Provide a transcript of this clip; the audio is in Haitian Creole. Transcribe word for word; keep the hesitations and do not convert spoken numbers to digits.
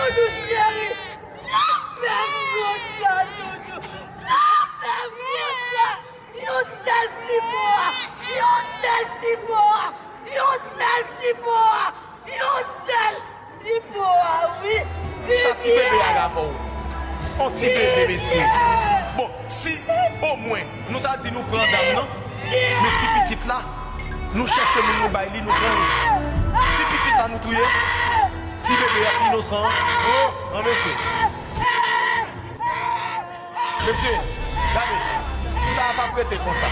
Doudou cheri, sa fè m konsa, Doudou. Sa fè m konsa. Yon sèl Sipora. Yon sèl Sipora. Yon sèl Sipora. Yon sèl Sipora, wi. Sa ti bebe a avè w. On ti bebe, mesye. Bon, si omwen nou ta di nou pran dam nan, men ti pitit la, nou chèche moun nou bay li, nou pran li. Ti pitit la nou touye. Ti bebe a, ti inosan an. Oh, an mesye. Mesye, gade, sa a p ap rete konsa.